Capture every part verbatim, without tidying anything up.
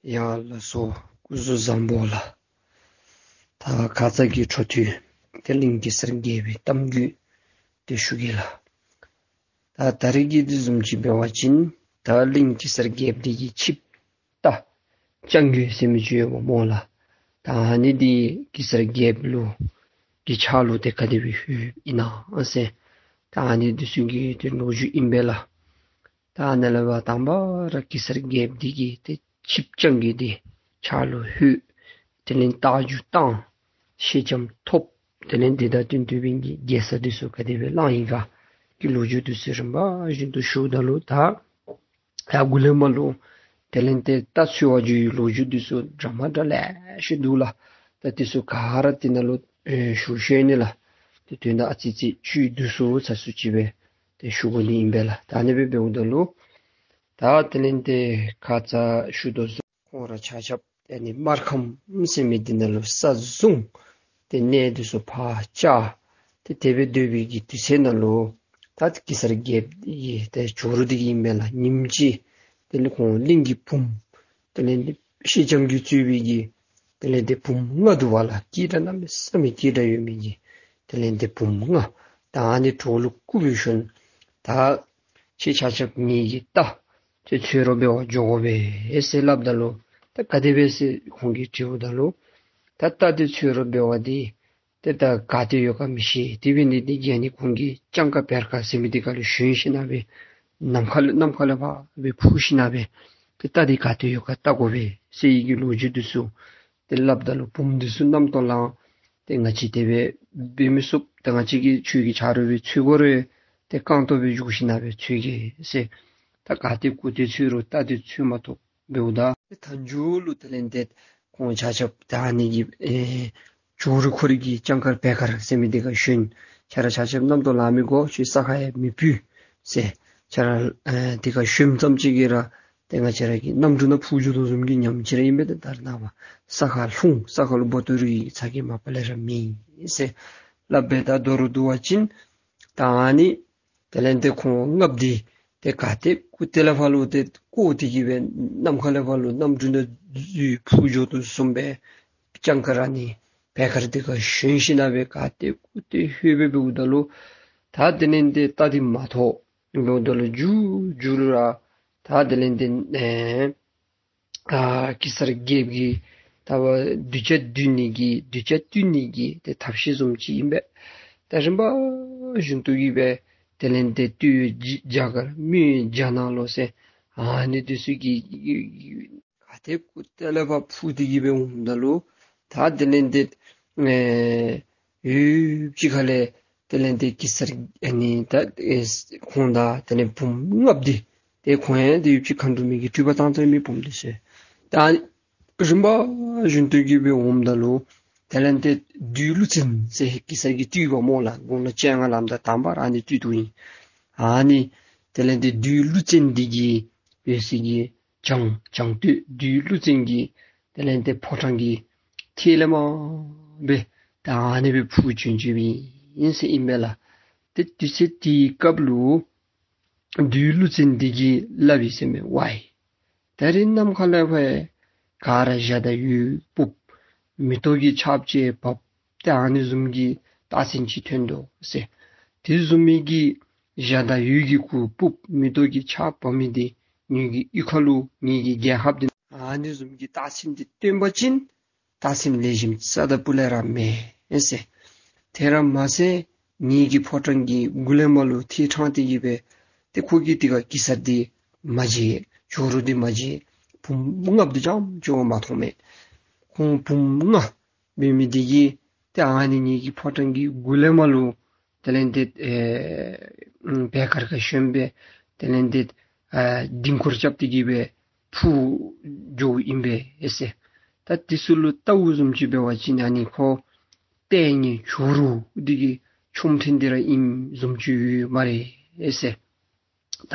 ཡ་ལགས་སོ། སྐུ་གཟུགས་བཟང་པོ་ལགས། ད་ཁ་ཙ་གི་འཕྲོ་མཐུད་དེ་གླིང་གེ་སར་རྒྱལ་པོའི་གཏམ་རྒྱུད་དེ་ཞུ་གེ་ལགས། ད་ད་རེས་ཀྱི་དེ་བཟུམ་ཅིག་འབད་བ་ཅིན་ད་གླིང་གེ་སར་རྒྱལཔོ་འདི་གི་ཆིབས་རྟ་རྐྱང་རྒོད་ཟེར་མི་ཅིག་ཡོདཔ་སྨོ་ལགས། ད་ཨ་ནི་འདི་གེ་སར་རྒྱལཔོ་ལུ་གི་ཕྱག་ལུ་ཏེ་ག་དེ་སྦེ་ལྷོདཔ་ཨིན་ན་ཟེར། ད་ཨ་ནི་འདི་ཚུ་གི་ཏེ་ལོ་རྒྱུས་ཨིན་པས་ལགས། ད་ནཱ་ལས་ཕར་དང་པ་ར་གེ་སར་རྒྱལཔོ་འདི་གི་ཏེ་ཆིབས་རྐྱང་རྒོད་འདི་ཕྱག་ལུ་ལྷོད། དེ་ལས་རྟ་རྒྱུག་བཏང་། ཤེས་ལྕམ་ཐོབ། དེ་ལས་འདི་དང་བསྟུན་ཏེ་འབད་གི་རྒྱལ་ས་འདི་ཚུ་ག་དེ་སྦེ་བླངས་ཡི་ག་གི་ལོ་རྒྱུས་འདི་ཚུ་རིམ་པ་བཞིན་དུ་ཞུཝ་ད་ལུ་ད་ཡར་མགུ་ལས་མར་ལུ་དེ་ལས་ཏེ་རྟ་འཚོལ་བར་འགྱོ་བའི་ལོ་རྒྱུས་འདི་ཚུ་འདྲ་མ་འདྲཝ་ལེ་ཤ་འདུག་ལགས། ད་འདི་ཚུ་ག་ར་འདི་ནང་ལུ་ཨེ་ཞུ་ཞུ་ནི་ལགས། ཏེ་དོན་དག་ཨ་ཙི་ཅིག་ཆུང་འདུག་སོ་ཚ་སུ་ཅིག་སྦེ་ཏེ་ཞུ་དགོ་ནི་ཨིན་པས་ལགས། ད་ཨ་ནི་སྦེ་འབདཝ་ད་ལུ་ད་དེ་ལས་ཏེ་ཁ་ཙ་ཞུ་དོ་བཟུམ་ཁོང་ར་ཆ་ཁྱབ་ཨ་ནི་སྨར་ཁམས་ཟེར་མི་འདི་ནང་ལུ་ས་བཟུང་། ཏེ་གནས་འདི་ཚུ་ཕར་བཅགས། ཏེ་དེ་སྦེ་སྡོད་པའི་གི་དུས་ཚོད་ནང་ལུ་ད་གེ་སར་རྒྱལཔོ་གི་ཏེ་ཇོ་རུ་འདི་གིས་ཨིན་པས་ལགས། ཉིནམ་གཅིག་དེ་ལས་ཁོང་གླིང་གི་བུམོ་དེ་ལས་ཏེ་ཤེས་ལྕམ་གྱིས་གཙོས་པའི་གི་དེ་ལས་ཏེ་བུམོ་ལྔ་འདུག་པ་ལགས། སྐད་གྲགས་གནམ་མེད་ས་མེད་སྐད་གྲགས་ཡོད་མི་གི་དེ་ལས་ཏེ་བུམོ་ལྔ་ད་ཨ་ནི་གྲོགས་ལུ་བཀུག་སྦེ་ཞིནམ་ད་ཁྱེད་ཆ་ཁྱབ་ངེ་གི་རྟ་ཏེ་འཚོལ་རོགས་འབད་བར་འགྱོ་དགོ་པས་ཟེར་སླབ་ད་ལུ་ད་ག་དེ་སྦེ་ཟེར་ཁོང་གིས་དྲིཝ་ད་ལུ་ད་རྟ་འདི་འཚོལ་རོགས་འབད་བར་འདི་ཏེ་ད་ག་ཏེ་ཡོད་ག་མི་ཤེས། དེ་འབད་ནི་འདི་གིས་ཨ་ནི་ཁོང་གིས་ལྕང་དཀར་བེར་དཀར་ཟེར་མི་འདི་ཁ་ལུ་ཞོན་ཞིནམ་སྦེ་ནམ་མཁའ་ལས་ནམ་མཁའ་ལས་ཕར་སྦེ་འཕུར་ཞིནམ་སྦེ་ཏེ་རྟ་འདི་ག་ཏེ་ཡོད་ག་བལྟ་དགོ་པས་ཟེར་བའི་གི་ལོ་རྒྱུས་འདི་ཚུ་ཏེ་སླབ་ད་ལུ་བུམོ་འདི་ཚུ་རྣམ་རྟོག་ལངས། ཏེ་ང་བཅས་དེ་སྦེ་འབད་མི་ཚུགས། ཏེ་ང་བཅས་ཀྱིས་ཁྱོད་ཀྱི་ཆ་རོགས་སྦེ་འཚོལ་དགོ་རུང་ཏེ་རྐང་སྟོང་སྦེ་འགྱོ་ཞིནམ་སྦེ་འཚོལ་གེ་ཟེར། ད་ག་ཏེ་ཀུ་ཏེ་འཚོལ་རུང་རྟ་འདི་འཚོལ་མ་ཐོབ། འབདཝ་ད་ཏེ་མཐའ་མཇུག་ལུ་དེ་ལས་ཏེ་ཁོང་ཆ་ཁྱབ་ད་ཨ་ནི་གི་ཨེ་ཇོ་རུ་ཁོ་རའི་གི་ལྕང་དཀར་བེར་དཀར་ཟེར་མི་འདི་ཁར་ཞོན། ཁྱེད་ར་ཆ་ཁྱབ་རྣམ་རྟོག་ལང་མི་དགོ། ཁྱོད་ས་ཁར་ཡང་མི་འབུད་ཟེར། ཁྱེད་ར་ཨེ་འདི་ཁར་ཞོནམ་ཙམ་ཅིག་གིས་ར་ཏེ་ང་བཅས་ར་གི་གནམ་གྲུ་ནང་འཕུར་འགྱོ་དོ་བཟུམ་གྱི་ཉམས་ཅིག་ར་ཨིན་པས། ཏེ་ད་རེས་ནངས་པ་ས་ཁར་ལྷུང་ས་ཁར་ལུ་འབོ་བཏུབ་རུང་ཚ་གྱང་མ་པ་ལས་ར་མེད་ཟེར་སླབ་སྦེ་ད་མདོར་བསྡུ་བ་ཅིན་ད་ཨ་ནི་དེ་ལས་ཏེ་ཁོང་ལྔ་པོ་འདི་ཏེ་ག་ཏེ་ཀུ་ཏེ་ལས་ཕར་ལུ་ཏེ་བཀོ་སྟེ་གིས་སྦེ་ནམ་མཁའ་ལས་ཕར་ལུ་གནམ་གྲུ་ནང་འཛུལ་འཕུར་འགྱོ་དོ་བཟུམ་སྦེ་ལྕང་དཀར་ཨ་ནི་བེར་དཀར་འདི་ཁར་ཞོན་ཞིནམ་སྦེ་ག་ཏེ་ཀུ་ཏེ་ལྷོད་སྦེ་འབདཝ་ད་ལུ་ད་དེ་ལས་ཏེ་རྟ་འདི་མ་ཐོབ། འབདཝ་ད་ལུ་མཇུག་མཇུག་ལུ་ར་ད་དེ་ལས་ཏེ་ཨེ་ཨ་གེ་སར་རྒྱལཔོ་གིས་ད་བ་གདུལ་བྱ་འདུལ་ནི་གི་གདུལ་བྱ་བཏུལ་ནི་གི་ཏེ་ཐབས་ཤེས་བཟུམ་ཅིག་ཨིན་པས། ད་རིམ་པ་བཞིན་དུ་གིས་སྦེ་དེ་ལས་ཏེ་སྟོད་ཡོད་རྒྱ་གར། སྨད་ཡོད་རྒྱ་ནག་ལུ་ཟེར་ཨ་ནི་འདི་ཚུ་གི་ག་ཏེ་ཀུ་ཏེ་ལས་ཕར་འཕུར་ཏེ་གིས་སྦེ་འོངམ་ད་ལུ་ད་དེ་ལས་ཏེ་ཨེ་ཡུདཔ་ཅིག་ཁ་ལས་དེ་ལས་ཏེ་གེ་སར་ཨ་ནི་ད་ཨེ་ཁོང་དང་དེ་ལས་བུམོ་ལྔ་པོ་འདི་ཏེ་ཁོང་ཡང་ཏེ་ཡུདཔ་ཅིག་མཁའ་འགྲོ་མའི་གི་སྤྲུལ་པ་བཏང་བཏངམ་ཨིན་མས་བུམོ་འདི་ཚུ། ད་རིམ་པ་བཞིན་དུ་གིས་སྦེ་འོངམ་ད་ལུ་དེ་ལས་ཏེ་བདུད་ཀླུ་བཙན་ཟེར་གེ་སར་གྱིས་བཏུལ་བ་སྨོ་ལགས། དགུང་ལོ་བཅོ་ལྔ་ལངམ་ད་དང་པ་ར་ཨ་ནི་བཏུལ་དོ་ཨིན། ཨ་ནི་དེ་ལས་ཏེ་བདུད་ཀླུ་བཙན་འདི་གིས་འབད་ས་གི་བྱང་བྱང་སྟོད་བདུད་ཀླུ་བཙན་གྱི་དེ་ལས་ཏེ་ཕོ་བྲང་གི་ཐད་ལས་མར་སྦེ་ད་ཨ་ནི་སྦེ་འཕུར་བྱོན་བྱོནམ་ཨིན་ཟེར་ཨིན་པས་ལགས། ཏེ་དུས་ཚོད་དེའི་སྐབས་ལུ་བདུད་ཀླུ་བཙན་འདི་གིས་སླབ་ཡི་ཟེར་མས། ཝའི་ད་རེས་ནམ་མཁའ་ལས་ཕར་ག་ར་འཇའ་དང་འོད་ཕུབ། མེ་ཏོག་གི་ཆརཔ་ཅིག་བབས། ཏེ་ཨ་ནི་བཟུམ་གྱི་རྟགས་མཚན་ཅིག་ཐོན་དོ་ཟེར། དེ་བཟུམ་མའི་གི་འཇའ་དང་འོད་ཀྱི་གུར་ཕུབ་མེ་ཏོག་གི་ཆརཔ་བབས་མི་འདི་ངེ་གི་གཡུས་ཁ་ལུ་ངེ་གི་རྒྱལ་ཁབ་འདི་ཨ་ནི་བཟུམ་གྱི་རྟགས་མཚན་འདི་སྟོན་པ་ཅིན་རྟགས་མཚན་ལེགས་ཤོམ་རྩ་དང་སྤུ་ལས་ར་མེད་ཟེར། དེ་ར་མ་ཚད་ངེ་གི་ཕོ་བྲང་གི་མགུ་ལས་མར་ལུ་ཐད་དྲངས་ཏེ་གིས་སྦེ་ཏེ་ཁོ་གིས་དེ་ཁར་གེ་སར་འདི་མ་མཇལ། ཇོ་རུ་འདི་མ་མཇལ། བུམོ་ལྔ་པོ་འདི་རྐྱངམ་ཅིག་མ་མཐོང་མས། ཁོང་བུམོ་ལྔ་འབད་མི་འདི་གིས་ཏེ་ཨ་ནི་ངེ་གི་ཕོ་བྲང་གི་མགུ་ལས་མར་ལུ་དེ་ལས་ཏེ་ཨེ་བེར་དཀར་ཁར་ཞོན་སྦེ་དེ་ལས་ཏེ་ཨ་ལྡིང་སྐོར་རྐྱབ་སྟེ་གིས་སྦེ་འཕུར་འགྱོཝ་ཨིན་པས་ཟེར། ད་འདི་ཚུ་ལུ་བལྟཝ་བཟུམ་ཅིག་འབད་བ་ཅིན་ཨ་ནི་ཁོ་ལྟས་ངན་ཇོ་རུ་འདི་གི་ཆོ་འཕྲུལ་འདི་ར་ཨིནམ་བཟུམ་ཅིག་ཡོད་སྨ་རེ་ཟེར། ད་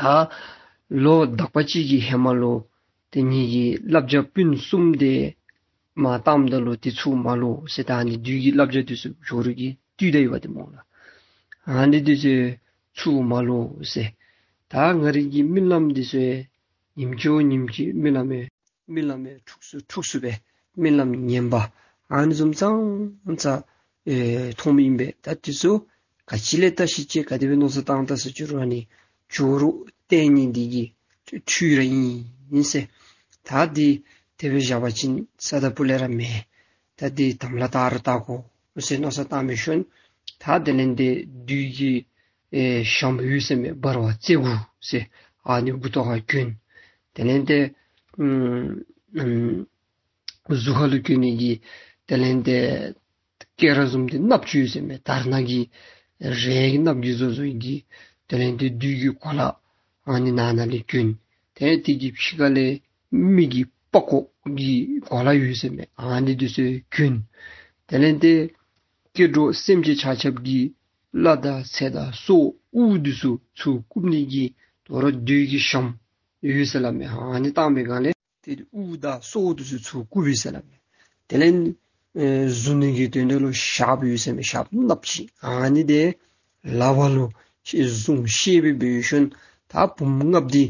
ལོ་དག་པ་ཅིག་གི་ཧེ་མ་ལུ་ཏེ་ངེ་གི་བླ་བྱ་སྤུན་གསུམ་འདི་མར་བཏངམ་ད་ལུ་ཏེ་ཚུར་མ་ལོག་ཟེར། ད་ཨ་ནི་བདུད་ཀྱི་བླ་བྱ་འདི་ཚུ་ཇོ་རུ་གིས་བཏུལ་ད་ཡོདཔ་འདི་སྨོ་ལགས། ཨ་ནི་འདི་ཚུ་ཚུར་མ་ལོག་ཟེར། ད་ང་རའི་གི་རྨི་ལམ་འདི་ཚུ་ཉིནམ་གཅིག་ཉིནམ་གཅིག་རྨི་ལམ་ཡང་ རྨི་ལམ་ཡང་འཁྲུགས་སུ་འཁྲུགས་སུ་སྦེ་རྨི་ལམ་ངན་པ་ཨ་ནི་བཟུམ་ཙང་ཙང་ཨེ་མཐོངམ་ཨིན་པས། ད་དེ་ཚུ་ག་ཅི་ལས་བལྟ་ཤེས་ཅི་ག་དེ་སྦེ་མནོ་བསམ་བཏང་བལྟ་ཟེར་ཅི་རུང་ཨ་ནི་ཇོ་རུ་ལྟས་ངན་འདི་གི་འཕྲུལ་ར་ཨིན་ཟེར། ད་འདི་དེ་སྦེ་བཞག་པ་ཅིན་ས་ད་པུ་ལས་ར་མེད། ད་འདི་དམ་ལ་བཏགས་ར་བཏགས་དགོ་ཟེར་མནོ་བསམ་བཏང་མི་ཤུལ་ད་དེ་ལས་འདི་བདུད་ཀྱི་ཨེ་ཞྭམོ་ཡོད་ཟེར་མས། འབར་བ་རྩེ་དགུ་ཟེར་ཨ་ནི་མགུ་ཏོ་ཁར་གྱོན། དེ་ལས་འདི་ཨམ་ཨམ་གཟུགས་ཁ་ལུ་གྱོན་ནི་གི་དེ་ལས་འདི་སྐེ་རགས་བཟུམ་འདི་གནགཔོ་ཅིག་ཡོད་ཟེར་མས། དར་ནག་གི་རས་ཀྱི་གནགཔོ་གི་བཟོ་བཟོཝ་གི་དེ་ལས་འདི་བདུད་ཀྱི་གོ་ལ་ཨ་ནི་ནང་ན་ལས་གྱོན། དེ་དེ་གི་ཕྱི་ཁ་ལས་མི་གི་པགས་ཀོ་གི་གོ་ལ་ཡོད་ཟེར་མས། ཨ་ནི་འདི་ཚུ་གྱོན། དེ་ལས་འདི་སྐྱེ་འགྲོ་སེམས་ཅན་ཆ་ཁྱབ་ཀྱི་བླ་དང་ཚེ་དང་སྲོག་དབུགས་འདི་ཚུ་ཚུར་བཀུག་ནི་གི་དོ་རུང་བདུད་ཀྱི་ཞྭམོ་ཡོད་ཟེར་སླབ་མས། ཨ་ནི་བཏང་པའི་སྒང་ལས་ཏེ་དབུགས་དང་སྲོག་འདི་ཚུ་ཚུར་བཀུག་པས་ཟེར་སླབ་མས། དེ་ལས་ཨེ་བཟུང་ནི་གི་དོན་དག་ལུ་ཞགསཔ་ཡོད་ཟེར་མས། ཞགསཔ་གནགཔོ་ཅིག་ཨ་ནི་འདི་ལག་པ་ལུ་ཅིག་བཟུང་བཤེད་སྦེ་འབད་ཤུལ་ད་བུམོ་ལྔཔོ་འདི་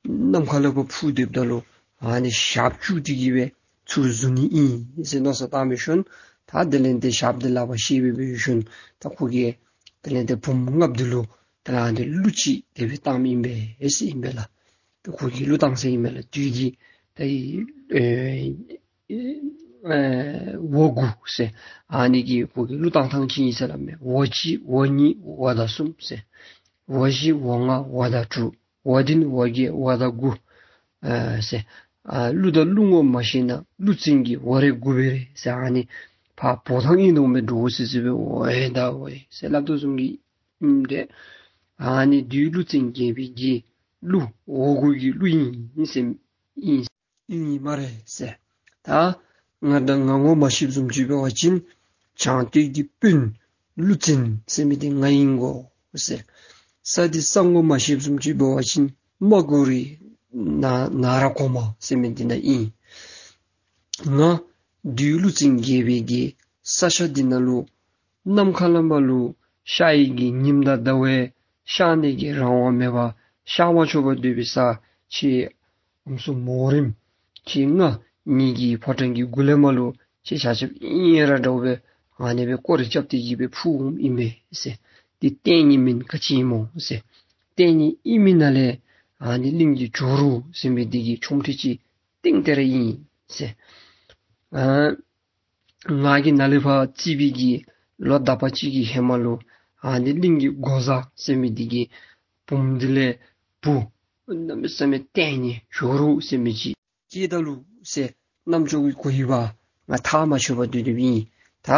ནམ་མཁའ་ལས་ཕར་འཕུར་སྡོདཔ་ད་ལུ་ཨ་ནི་ཞགསཔ་བཅུག་སྟེ་གི་སྦེ་ཚུར་བཟུང་ནི་ཨིན་ཟེར་མནོ་བསམ་བཏང་མི་ཤུལ་ད་དེ་ལས་འདི་ཞགསཔ་འདི་ལག་པར་བཤེད་སྦེ་འབད་ཤུལ་ད་ཁོ་གིས་དེ་ལས་འདི་བུམོ་ལྔཔོ་འདི་ལུ་དེ་ལས་འདི་གླུ་ཅིག་དེ་སྦེ་བཏངམ་ཨིན་པས་ཟེར་ཨིན་པས་ལགས། ཏེ་ཁོ་གིས་གླུ་བཏང་ཟེར་ཨིན་མས་ལགས། བདུད་ཀྱི་ད་ཨེ་ཨེ་འོ་དགུ་ཟེར་ཨ་ནི་གི་ཁོ་གིས་གླུ་བཏང་ཐངས་ཅིག་ཨིན་ཟེར་སླབ་མས། འོ་གཅིག་འོ་གཉིས་འོ་དང་གསུམ་ཟེར། འོ་བཞི་འོ་ལྔ་འོ་དང་དྲུག་འོ་བདུན་འོ་བརྒྱད་འོ་དང་དགུ་ཨ་ཟེར། ཨ་གླུ་དང་གླུ་ངོ་མ་ཤེས་ན་གླུ་བཙན་གྱི་འོ་རེ་དགུ་པས་རེ་ཟེར། ཨ་ནི་ཕར་འབོ་ཐངས་ཨིན་དོ་མས། འདྲོག་སི་སི་སྦེ་འོ་ཨེ་ད་འོ་ཨེ་ཟེར་སླབ་དོ་བཟུམ་གྱི་ཨིནམ་འདྲས། ཨ་ནི་བདུད་ཀླུ་བཙན་རྒྱལ་པོའི་གི་གླུ་འོ་དགུ་གི་གླུ་ཨིན་ཟེར་ཨིན་ཨིན་སྨ་རེ་ཟེར། ད་ང་དང་ང་ངོ་མ་ཤེསཔ་བཟུམ་ཅིག་འབད་བ་ཅིན་བྱང་སྟོད་ཀྱི་སྤུན་ཀླུ་བཙན་ཟེར་མི་འདི་ང་ཨིན་གོ་ཟེར། ས་འདི་ས་ངོ་མ་ཤེསཔ་བཟུམ་ཅིག་འབད་བ་ཅིན་རྨ་གུ་རི་ན་ན་ར་གོང་མ་ཟེར་མི་འདི་ནང་ཨིན། ང་བདུད་ཀླུ་བཙན་རྒྱལ་པོའི་གི་ས་ཆ་འདི་ནང་ལུ་ནམ་མཁའ་ལས་མར་ལུ་ཤར་ཡི་གི་ཉིམ་དང་ཟླ་བས་ཤར་ནི་གི་རང་དབང་མེད་པར་ཤར་མ་ཆོག་པར་སྡོད་པའི་ས་ཁྱེད་ཨམ་སྲུ་མོ་རེངམ་ཁྱེད་ང་ངེ་གི་ཕོ་བྲང་གི་གུ་ལས་མར་ལུ་ཁྱེད་ཆ་ཁྱབ་ཨིན་ར་འདྲཝ་སྦེ་ཨ་ནི་སྦེ་སྐོར་ར་རྐྱབ་སྟེ་གི་སྦེ་འཕུར་འོངམ་ཨིན་མས་ཟེར། འདི་ལྟས་ངན་མེན་ག་ཅི་སྨོ་ཟེར། ལྟས་ངན་ཨིན་མི་ནང་ལས་ཨ་ནི་གླིང་གི་ཇོ་རུ་ཟེར་མི་འདི་གི་ཆོ་འཕྲུལ་ཅིག་གཏིང་གཏིང་ར་ཨིན་ཟེར། ཨ་ང་གིས་ནཱ་ལས་ཕར་བརྩིས་པའི་གི་ལོ་དག་པ་ཅིག་གི་ཧེ་མ་ལུ་ཨ་ནི་གླིང་གི་འགོག་བཟའ་ཟེར་མི་འདི་གི་བུམོ་འདི་ལས་བུ་གནམ་མེད་ས་མེད་ལྟས་ངན་ཇོ་རུ་ཟེར་མི་ཅིག་སྐྱེས་ད་ལུ་ཟེར་རྣམ་ཅོ་གིས་གོ་ཡི་བ། ང་ཐག་མ་ཆོད་པར་སྡོད་སྡོདཔ་ཨིན། ད་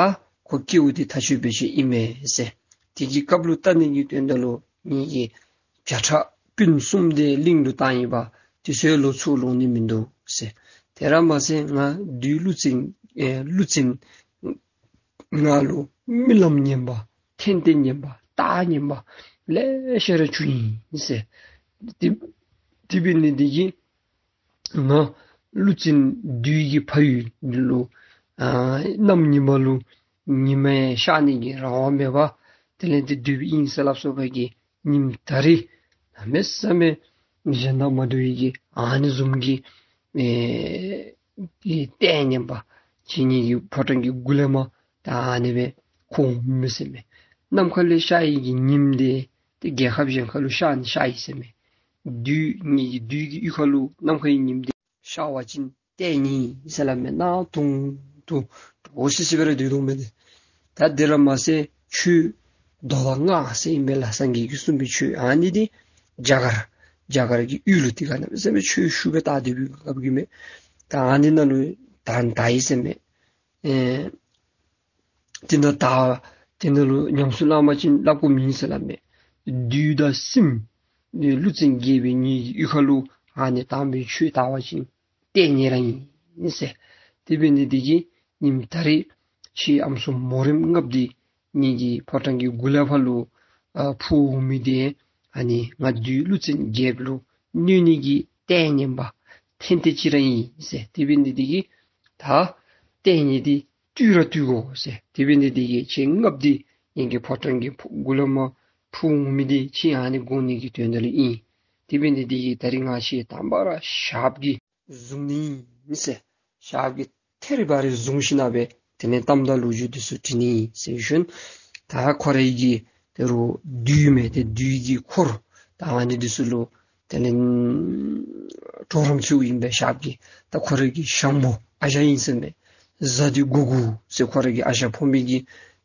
ཁོ་སྐྱེཝ་འདི་ཐག་ཆོད་པའི་ཅིག་ཨིན་མས་ཟེར། དེ་གི་སྐབས་ལུ་བལྟ་ནི་གི་དོན་དག་ལུ་ངེ་གི་བྱ་ཁྲ་སྤུན་གསུམ་འདི་གླིང་ལུ་བཏང་ཡི་བ། དེ་ཚུ་ལོག་ཚུར་ལོང་ནི་མིན་འདུག་ཟེར། དེ་ར་མ་ཚད་ང་བདུད་ཀླུ་བཙན་ཨེ་ཀླུ་བཙན་ང་ལུ་རྨི་ལམ་ངན་པ་འཐེན་ཏེ་ངན་པ་རྟགས་ངན་པ་ལེ་ཤ་ར་བྱུང་ཡི་ཟེར། དེ་དེ་འབད་ནི་འདི་གིས་ང་ཀླུ་བཙན་བདུད་ཀྱི་ཕ་ཡུལ་ལུ་ཨ་གནམ་ཉིན་མ་ལུ་ཉི་མ་ཡང་ཤར་ནི་གི་རང་དབང་མེད་པར་དེ་ལས་འདི་སྡོདཔ་ཨིན་ཟེར་སླབ་སོང་བ་གི་ཉིམ་ད་རིས་གནམ་མེད་ས་མེད་གཞན་དང་མ་འདྲ་བའི་གི་ཨ་ནི་བཟུམ་གྱི་ཨེ་ལྟས་ངན་པ་ཅིག་ངེ་གི་ཕོ་བྲང་གི་གུ་ལས་མར་ད་ཨ་ནི་སྦེ་འཁོར་འོངམ་མས་ཟེར་མས། ནམ་མཁའ་ལས་ཤར་ཡི་གི་ཉིམ་འདི་ཏེ་རྒྱལ་ཁབ་གཞན་ཁ་ལུ་ཤར་ནི་ཤར་ཡི་ཟེར་མས། བདུད་ངེ་གི་བདུད་ཀྱི་ཡུལ་ཁ་ལུ་ནམ་མཁའ་གི་ཉིམ་འདི་ཤར་བ་ཅིན་ལྟས་ངན་ཟེར་སླབ་མས། གནག་དུང་དུང་འདྲོག་སི་སི་སྦེ་ར་སྡོད་དོ་མས་ཏེ། ད་དེ་ར་མ་ཚད་ཆོས་མདོ་དང་སྔགས་ཟེར་ཨིན་མས་ལགས། སངས་རྒྱས་ཀྱིས་གསུངས་པའི་ཆོས་ཨ་ནི་འདི་རྒྱ་གར་རྒྱ་གར་གྱི་ཡུལ་ལུ་དེ་ག་ནང་ཟེར་མས་ཆོས་ཞུ་སྦེ་བལྟ་སྡོད་པའི་སྐབས་ཀྱི་མས། ད་ཨ་ནི་ནང་ལུ་ད་ད་ཡི་ཟེར་མས། ཨེ་དེ་ནང་ད་དེ་ནང་ལུ་ཉམས་སུ་བླང་པ་ཅིན་སླབ་དགོཔ་མེད་ཟེར་སླབ་མས། བདུད་དང་སྲིནམོ་ཀླུ་བཙན་རྒྱལ་པོའི་ངེ་གི་ཡུལ་ཁ་ལུ་ཨ་ནི་དམ་པའི་ཆོས་བལྟ་བ་ཅིན་ལྟས་ངན་ར་ཨིན་ཟེར། དེ་འབད་ནི་འདི་གིས་ཉིམ་ད་རིས་ཁྱེད་ཨམ་སྲུ་མོ་རེངམ་ལྔཔོ་འདི་ངེ་གི་ཕོ་བྲང་གི་གུ་ལས་ཕར་ལུ་ཨ་འཕུར་འོང་མི་འདི་ཨ་ནི་ང་བདུད་ཀླུ་བཙན་རྒྱལཔོ་ལུ་གནོད་ནི་གི་ལྟས་ངན་པ་འཐེན་ཏེ་ཅིག་ར་ཨིན་ཟེར། དེ་འབད་ནི་འདི་གིས་ད་ལྟས་ངན་འདི་བཏུལ་ར་བཏུལ་དགོ་ཟེར། དེ་འབད་ནི་འདི་གིས་ཁྱེད་ལྔཔོ་འདི་ངེ་གི་ཕོ་བྲང་གི་གུ་ལས་མར་འཕུར་འོང་མི་འདི་ཁྱེད་ཨ་ནི་དགོ་ནི་གི་དོན་དག་ལུ་ཨིན། དེ་འབད་ནི་འདི་གིས་ད་རིས་ང་ཁྱེད་དང་པ་ར་ཞགསཔ་གིས་བཟུང་ནི་ ཨིན་ཟེར། ཞགཔ་གིས་ཐད་རི་བ་རི་བཟུང་ཞིནམ་ལས་དེ་ལས་གཏམ་དང་ལོ་རྒྱུས་འདི་ཚུ་དྲི་ནི་ཟེར་ཞིནམ་ད་ཁོ་རའི་གི་དེ་རུ་བདུད་མས། དེ་བདུད་ཀྱི་འཁོར་དང་ཨ་ནི་འདི་ཚུ་ལུ་དེ་ལས་གྲོགས་རམ་ཚུ་ཨིན་པས། ཞགཔ་གིས་ད་ཁོ་རའི་གི་ཞང་པོ་ཨ་ཞང་ཨིན་ཟེར་མས། བཟའ་འདི་དགོ་དགོ་ཟེར། ཁོ་རའི་གི་ཨ་ཞང་ཕོ་མོ་གི་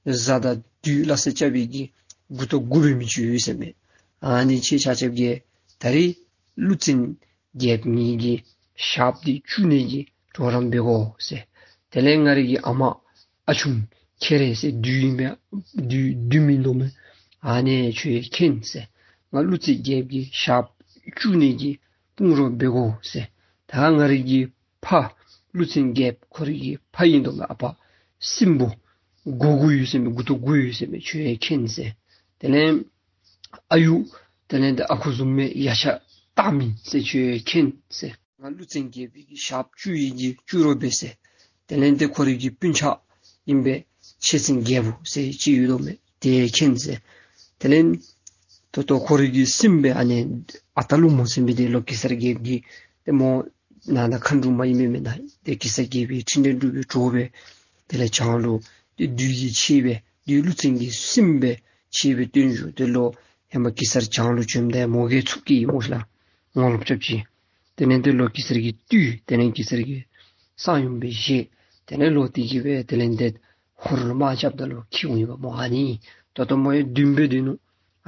བཟའ་དང་བདུད་ལ་སེ་རྐྱབ་པའི་གི་མགུ་ཏོ་དགུ་འབད་མི་ཅིག་ཡོད་ཟེར་མས། ཨ་ནི་ཁྱེད་ཆ་ཁྱབ་ཀྱིས་ད་རིས་ཀླུ་བཙན་རྒྱལཔོ་ངེ་གི་ཞགཔ་འདི་བཅུག་ནི་གི་གྲོགས་རམ་འབད་དགོ་ཟེར། དེ་ལས་ང་རའི་གི་ཨ་མ་ཨ་ཆུང་ཁེ་རེ་ཟེར་བདུད་ཨིན་པས། བདུད་བདུད་མིང་འདུག་མས། ཨ་ནི་ཁྱོད་མཁྱེན་ཟེར། ང་ཀླུ་བཙན་རྒྱལཔོ་གི་ཞགཔ་བཅུག་ནི་གི་དཔུང་རོགས་འབད་དགོ་ཟེར། ད་ང་རའི་གི་ཕ་ཀླུ་བཙན་རྒྱལཔོ་ཁོ་རའི་གི་ཕ་ཨིན་འདུག་མས། ཨ་པ་སྲིན་པོ་དགུ་དགུ་ཡོད་ཟེར་མས། མགུ་ཏོ་དགུ་ཡོད་ཟེར་མས། ཁྱོད་མཁྱེན་ཟེར། དེ་ལས་ཨ་ཡུ་དེ་ལས་དེ་ཨ་ཁུ་བཟུམ་མའི་ཡ་ཤ་སྟག་མིན་ཟེར། ཁྱོད་མཁྱེན་ཟེར། ང་ཀླུ་བཙན་རྒྱལ་པོའི་གི་ཞགཔ་བཅུག་ནི་གི་བཅུག་རོགས་འབད་ཟེར། དེ་ལས་དེ་ཁོ་རའི་གི་སྤུན་ཆ་ཨིན་པས། ཆེ་བཙན་རྒྱལ་པོ་ཟེར་ཅིག་ཡོད་དོ་མས། དེ་མཁྱེན་ཟེར། དེ་ལས་ད་ལྟོ་ཁོ་རའི་གི་སྲིངམོ་སྦེ་ཨ་ནི་ཨ་སྟག་ཀླུ་མོ་ཟེར་མི་དེ་ལོག་གེ་སར་རྒྱལཔོ་གི་དེ་མོ་ནང་ན་མཁའ་འགྲོ་མ་ཨིན་མས་མེན་ན། དེ་གེ་སར་རྒྱལ་པོའི་ཁྲི་འདྲེན་སྒྲུབ་པའི་གྲོགས་སྦེ་དེ་ལས་བྱང་ལུ་དེ་བདུད་ཀྱི་ཆས་སྦེ་བདུད་ཀླུ་བཙན་གྱི་སྲིངམོ་སྦེ་ཆས་སྦེ་སྟོན་བཞུགས། དེ་ལོག་ཧེ་མ་གེ་སར་བྱང་ལུ་བྱོནམ་ད་མོ་གིས་ཚུར་སྐྱེལ་ཡི་སྨོ་ཤ་ལགས། ངོ་ལོག་རྐྱབ་ཅི། དེ་ལས་དེ་ལོག་གེ་སར་གྱིས་བཏུལ། དེ་ལས་གེ་སར་གྱིས་གསང་ཡུམ་སྦེ་བཞེས། དེ་ལས་ལོག་སྟེ་གི་སྦེ་དེ་ལས་དེ་ཧོར་ལུ་དམག་རྐྱབ་ད་ལུ་འཁྱིད་འོང་ཡི་པ་སྨོ། ཨ་ནི་ད་ལྟོ་མོ་ཡང་བདུདམོ་སྦེ་སྡོད་ནུག།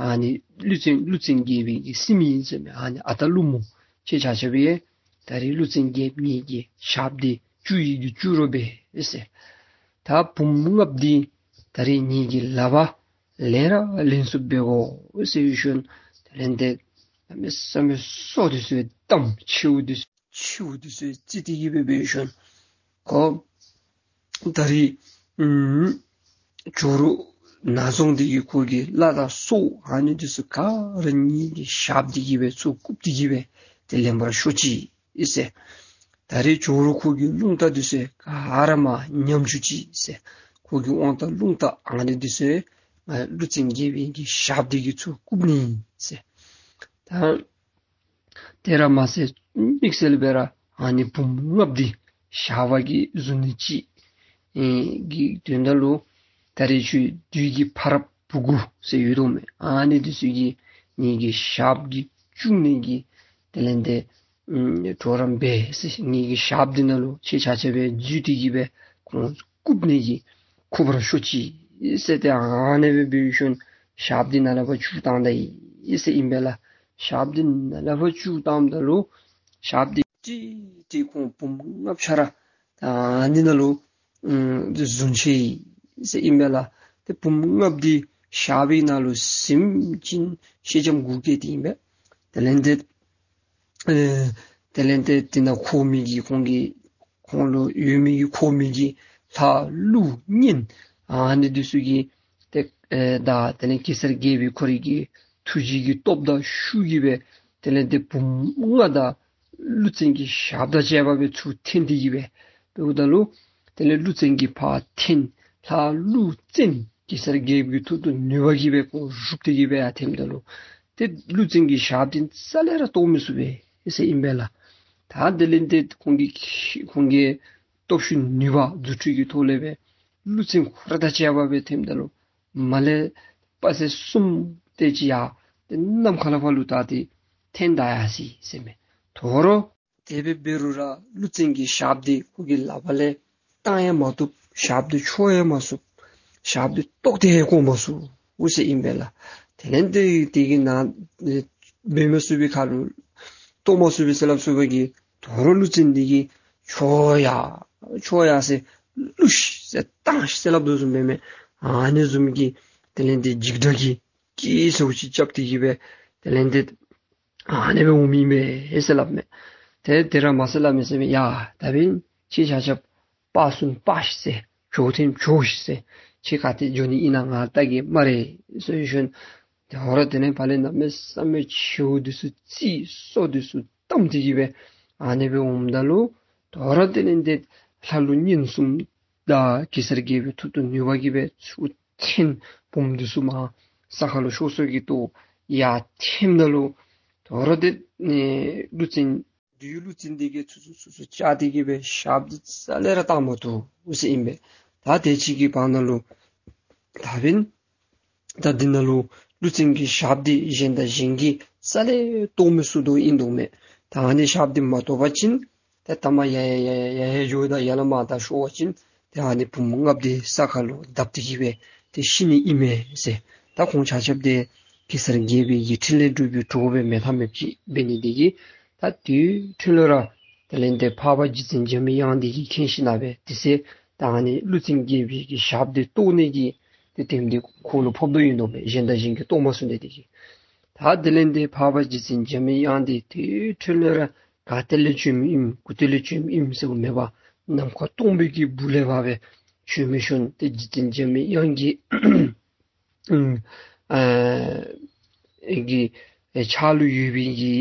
ཨ་ནི་ཀླུ་བཙན་ཀླུ་བཙན་རྒྱལ་པོའི་གི་སྲིངམོ་ཨིན་ཟེར་མས། ཨ་ནི་ཨ་སྟག་ཀླུ་མོ་ཁྱེད་ཆ་ཁྱབ་ཡང་ད་རིས་ཀླུ་བཙན་རྒྱལཔོ་ངེ་གི་ཞགཔ་འདི་བཅུག་ནི་གི་བཅུག་རོགས་འབད་ཟེར། ད་བུམོ་ལྔཔོ་འདི་ད་རིས་ངེ་གི་ལག་པར་ལེན་ར་ལེན་ཚུགསཔ་འབད་དགོ་ཟེར་ཞིནམ་དེ་ལས་དེ་གནམ་མེད་ས་མེད་སོ་འདི་ཚུ་གཏམ་མཆེཝ་འདི་མཆེཝ་འདི་ཚུ་བརྩེགས་ཏེ་གི་སྦེ་འབད་ཞིནམ་ཁོ་ད་རིས་ཨམ་ཇོ་རུ་ནག་རྫོང་འདི་གི་ཁོ་གི་བླ་དང་སྲོག་ཨ་ནི་འདི་ཚུ་ག་ར་ངེ་གི་ཞགཔ་འདི་གིས་སྦེ་ཚུར་བཀུག་སྟེ་གི་སྦེ་དེ་ལེན་པར་ཤོག་ཅིག་ཟེར། ད་རིས་ཇོ་རུ་ཁོ་གི་རླུང་རྟ་འདི་ཚུ་ག་ར་མར་ཉམས་བཅུག་ཅིག་ཟེར། ཁོ་གི་དབང་ཐང་རླུང་རྟ་ཨ་ནི་འདི་ཚུ་ང་ཀླུ་བཙན་རྒྱལ་པོའི་གི་ཞགཔ་འདི་གིས་ཚུར་བཀུག་ནི་ཟེར། ད་དེ་ར་མ་ཚད་དམིགས་བསལ་སྦེ་ར་ཨ་ནི་བུམོ་ལྔཔོ་འདི་ཞགས་པ་གིས་བཟུང་ནི་ཅིག་ཨེ་གི་དོན་དག་ལུ་ད་རིས་ཁྱོད་བདུད་ཀྱི་ཕ་རབས་བུ་དགུ་ཟེར་ཡོད་དོ་མས། ཨ་ནི་འདི་ཚུ་གིས་ངེ་གི་ཞགཔ་གི་བཅུག་ནི་གི་དེ་ལས་དེ་ཨམ་གྲོགས་རམ་འབད་ཟེར། ངེ་གི་ཞགཔ་འདི་ནང་ལུ་ཁྱེད་ཆ་ཁྱབ་སྦེ་འཛུལ་ཏེ་གི་སྦེ་ཁོང་བཀུག་ནི་གི་ཁུག་པར་ཤོག་ཅིག་ཟེར། ཏེ་ཨ་ནེ་སྦེ་འབད་ཞིནམ་ཞགཔ་འདི་ནཱ་ལས་ཕར་བཅུག་བཏང་ད་ཡི་ཟེར་ཨིན་པས་ལགས། ཞགཔ་འདི་ནཱ་ལས་ཕར་བཅུག་བཏངམ་ད་ལུ་ཞགཔ་འདི་ཀྲིག་ཀྲི་ཁོང་བུམོ་ལྔཔོ་ཆ་ར་ད་ཨ་ནི་ནང་ལུ་ཨམ་འདི་བཟུང་ཅི་ཟེར་ཨིན་པས་ལགས། ཏེ་བུམོ་ལྔཔོ་འདི་ཞགས་པའི་ནང་ལུ་ཟིན་ཅིན་ཤེལ་ལྕམ་དགུ་སྐྱེས་ཏེ་ཨིན་པས། དེ་ལས་དེ་ཨེ་དེ་ལས་དེ་དེ་ནང་འཁོར་མི་གི་ཁོང་གི་ཁོང་ལུ་ཡོད་མི་གི་འཁོར་མི་གི་ལྷ་ཀླུ་གཉན་ཨ་ནི་འདི་ཚུ་གིས་ཏེ་ཨེ་ད་དེ་ལས་གེ་སར་རྒྱལ་པོའི་ཁོ་རའི་གི་ཐུགས་རྗེ་གི་སྟོབས་དང་ཤུགས་ཀྱིས་སྦེ་དེ་ལས་དེ་བུམོ་ལྔ་དང་ཀླུ་བཙན་གྱི་ཞགཔ་དང་བཅས་པ་སྦེ་ཚུར་འཐེན་ཏེ་གི་སྦེ་འབདཝ་ད་ལུ་དེ་ལས་ཀླུ་བཙན་གྱིས་ཕར་འཐེན། ལྷ་ཀླུ་བཙན་གེ་སར་རྒྱལ་པོའི་ཐུགས་དང་ནུས་པ་གིས་སྦེ་ཁོང་རུབ་སྟེ་གི་སྦེ་ཡར་འཐེནམ་ད་ལུ་ཏེ་ཀླུ་བཙན་གྱི་ཞགཔ་འདི་རྩ་ལས་ར་བཏོག་མི་ཚུགས་པས་ཟེར་ཨིན་པས་ལགས། ད་དེ་ལས་དེ་ཁོང་གི་ཁོང་གི་སྟོབས་ཤུགས་ནུས་པ་རྫུ་འཕྲུལ་གྱི་ཐོག་ལས་སྦེ་ཀླུ་བཙན་ཁོ་ར་དང་བཅས་པ་སྦེ་འཐེནམ་ད་ལུ་མར་ལས་དཔག་ཚད་གསུམ་དེ་ཅིག་ཡར་ཏེ་ནམ་མཁའ་ལས་ཕར་ལུ་ད་ཏེ་འཐེན་ད་ཡར་སོ་ཡི་ཟེར་མས། དོ་རུང་དེ་སྦེ་འབད་རུང་ར་ཀླུ་བཙན་གྱི་ཞགཔ་འདི་ཁོ་གི་ལག་པ་ལས་བཏང་ཡང་མ་བཏུབ། ཞགཔ་འདི་འཕྱོག་ཡང་མ་ཚུགས། ཞགཔ་འདི་བཏོག་སྟེ་ཡང་བཀོག་མ་ཚུགས་ཟེར་ཨིན་པས་ལགས། དེ་ལས་དེ་དེ་གི་ནང་འབད་མ་ཚུགས་པའི་ཁར་ལུ་བཏོག་མ་ཚུགས་པས་ཟེར་སླབ་ཚུགས་པའི་གི་དོ་རུང་ཀླུ་བཙན་འདི་གིས་འཕྱོག་ཡ་འཕྱོག་ཡ་ཟེར་བླུགས་ཤིག་ཟེར་བཏང་ཤིག་ཟེར་སླབ་དོ་བཟུམ་སྦེ་མས། ཨ་ནི་བཟུམ་གྱི་དེ་ལས་དེ་འཇིགས་སྐྲག་གི་སྐད་ཚུ་ཅིག་རྐྱབ་སྟེ་གི་སྦེ་དེ་ལས་དེ་ཨ་ནེ་སྦེ་འོང་མི་ཨིན་པས་ཟེར་སླབ་མས། ཏེ་དེ་ར་མ་ཟེར་སླབ་མས་ཟེར་མས། ཡ་ད་འབདན་ཁྱེད་ཆ་ཁྱབ་ཕར་སོང་ཕར་ཤིག་ཟེར། འགྱོ་འཐེན་འགྱོ་ཤིག་ཟེར། ཁྱེད་ག་ཏེ་འགྱོ་ནི་ཨིན་ན་ང་བལྟ་གེ་སྨ་རེ་ཟེར་ཞིནམ་དོ་རུང་དེ་ལས་ཕར་ལས་གནམ་མེད་ས་མེད་མཆེཝ་འདི་ཚུ་བརྩེགས་སོ་འདི་ཚུ་བསྡམས་ཏེ་གི་སྦེ་ཨ་ནེ་སྦེ་འོངམ་ད་ལུ་དོ་རུང་དེ་ལས་དེ་ལྷ་ཀླུ་གཉན་གསུམ་དང་གེ་སར་རྒྱལ་པོའི་མཐུ་སྟོབས་ནུས་པ་གིས་སྦེ་ཚུར་འཐེན། བུམོ་འདི་ཚུ་མར་ས་ཁ་ལུ་ཤོར་སོ་གི་ཏོ་ཡར་འཐེནམ་ད་ལུ་དོ་རུང་དེ་ཨེ་ཀླུ་བཙན་ བདུད་ཀླུ་བཙན་འདི་གིས་ཚུར་ཚུར་ཚུར་ཚུར་བཅར་ཏེ་གི་སྦེ་ཞགསཔ་འདི་རྩ་ལས་ར་བཏང་མ་བཏུབ་ཟེར་ཨིན་པས། ད་དེ་ཅིག་གི་བར་ན་ལུ་ད་འབདན་ད་འདི་ནང་ལུ་ཀླུ་བཙན་གྱི་ཞགསཔ་འདི་གཞན་དང་གཞན་གྱིས་རྩ་ལས་བཏོག་མི་ཚུགས་དོ་ཨིན་དོ་མས། ད་ཨ་ནི་ཞགསཔ་འདི་མ་བཏོག་པ་ཅིན་ཏེ་ད་མར་ཡར་ཡར་ཡར་ཡར་ཡར་འགྱོཝ་ད་ཡར་ལས་མར་ད་ཤོར་བ་ཅིན་ཏེ་ཨ་ནི་བུམོ་ལྔཔོ་འདི་ས་ཁ་ལུ་བརྡབ་སྟེ་གི་སྦེ་ཏེ་ཤི་ནི་ཨིན་མས་ཟེར། ད་ཁོང་ཆ་ཁྱབ་འདི་གེ་སར་རྒྱལ་པོའི་གི་ཕྲིན་ལས་སྒྲུབ་པའི་གྲོགས་སྦེ་མེད་ཐབས་མེདཔ་ཅིག་འབད་ནི་འདི་གིས་ད་དེ་འཕྲོ་ལུ་ར་དེ་ལས་ཏེ་འཕགས་པ་རྗེ་བཙུན་འཇམ་པའི་དབྱངས་འདི་གིས་མཁྱེན་ཞིནམ་ལས་དེ་ཚེ་ད་ཨ་ནི་ཀླུ་བཙན་རྒྱལ་པོའི་གི་ཞགསཔ་འདི་བཏོག་ནི་གི་ཏེ་དེམ་འདི་ཁོ་ལུ་ཕོག་དོ་ཨིན་དོ་མས། གཞན་དང་གཞན་གྱིས་བཏོག་མ་ཚུགས་ནི་འདི་གིས། ད་དེ་ལས་ཏེ་འཕགས་པ་རྗེ་བཙུན་འཇམ་པའི་དབྱངས་འདི་དེ་འཕྲོ་ལུ་ར་ག་ཏེ་ལས་བྱོནམ་ཨིནམ་གུ་ཏེ་ལས་བྱོནམ་ཨིནམ་ཟེར་མེད་པར་ནམ་མཁའ་སྟོང་པའི་གི་སྦུག་ལས་ཕར་སྦེ་བྱོན་མི་ཤུལ་ཏེ་རྗེ་བཙུན་འཇམ་པའི་དབྱངས་ཀྱི་ཨ་གི་ཕྱག་ལུ་ཡོད་པའི་གི་